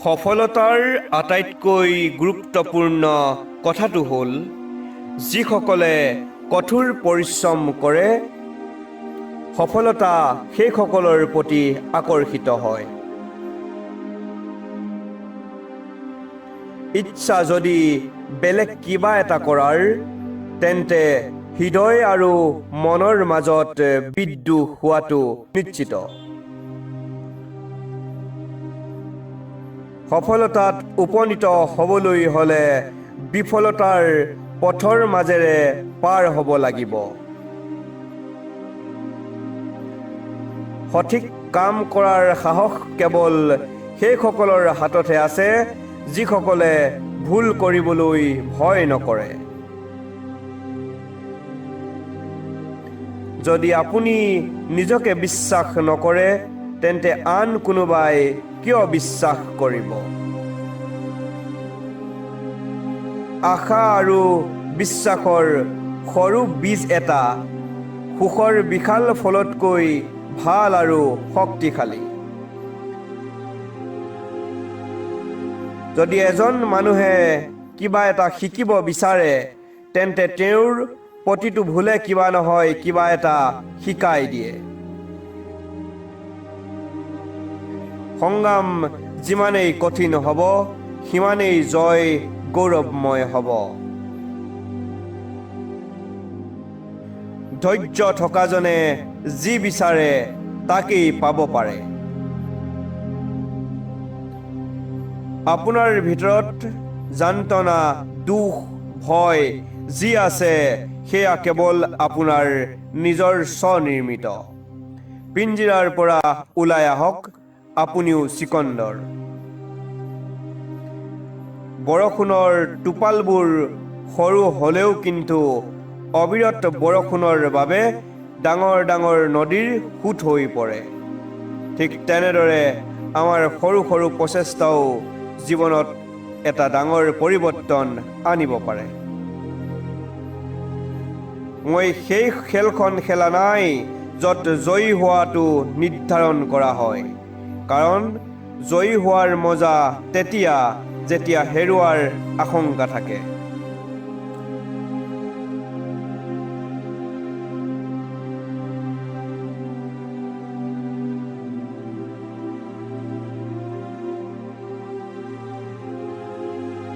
সফলতাৰ আটাইতকৈ গুৰুত্বপূৰ্ণ কথাটো হ'ল, যিসকলে কঠোৰ পৰিশ্ৰম কৰে, সফলতা সেইসকলৰ প্ৰতি আকৰ্ষিত হয়। ইচ্ছা যদি বেলেগ কিবা এটা কৰাৰ, তেন্তে হৃদয় আৰু মনৰ মাজত বিদ্ৰোহ হোৱাটো নিশ্চিত। সফলতাত উপনীত হ'বলৈ হ'লে বিফলতাৰ পথৰ মাজেৰে পাৰ হ'ব লাগিব। সঠিক কাম কৰাৰ সাহস কেৱল সেইসকলৰ হাততহে আছে, যিসকলে ভুল কৰিবলৈ ভয় নকৰে। যদি আপুনি নিজকে বিশ্বাস নকৰে, তেন্তে আন কোনোবাই কিয় বিশ্বাস কৰিব? আশা আৰু বিশ্বাসৰ সৰু বীজ এটা সুখৰ বিশাল ফলতকৈ ভাল আৰু শক্তিশালী। যদি এজন মানুহে কিবা এটা শিকিব বিচাৰে, তেন্তে তেওঁৰ প্ৰতিটো ভুলে কিবা নহয় কিবা এটা শিকাই দিয়ে। সংগ্ৰাম যিমানেই কঠিন হ'ব, সিমানেই জয় গৌৰৱময় হ'ব। ধৈৰ্য থকাজনে যি বিচাৰে তাকেই পাব পাৰে। আপোনাৰ ভিতৰত যান্ত্ৰণা, দুখ, ভয় যি আছে, সেয়া কেৱল আপোনাৰ নিজৰ স্বনিৰ্মিত। পিঞ্জিৰাৰ পৰা ওলাই আহক, আপুনিও চিকন্দৰ। বৰষুণৰ টোপালবোৰ সৰু হ'লেও কিন্তু অবিৰত বৰষুণৰ বাবে ডাঙৰ ডাঙৰ নদীৰ সোঁত হৈ পৰে। ঠিক তেনেদৰে আমাৰ সৰু সৰু প্ৰচেষ্টাও জীৱনত এটা ডাঙৰ পৰিৱৰ্তন আনিব পাৰে। মই সেই খেলখন খেলা নাই য'ত জয়ী হোৱাটো নিৰ্ধাৰণ কৰা হয়, কাৰণ জয়ী হোৱাৰ মজা তেতিয়া, যেতিয়া হেৰুৱাৰ আশংকা থাকে।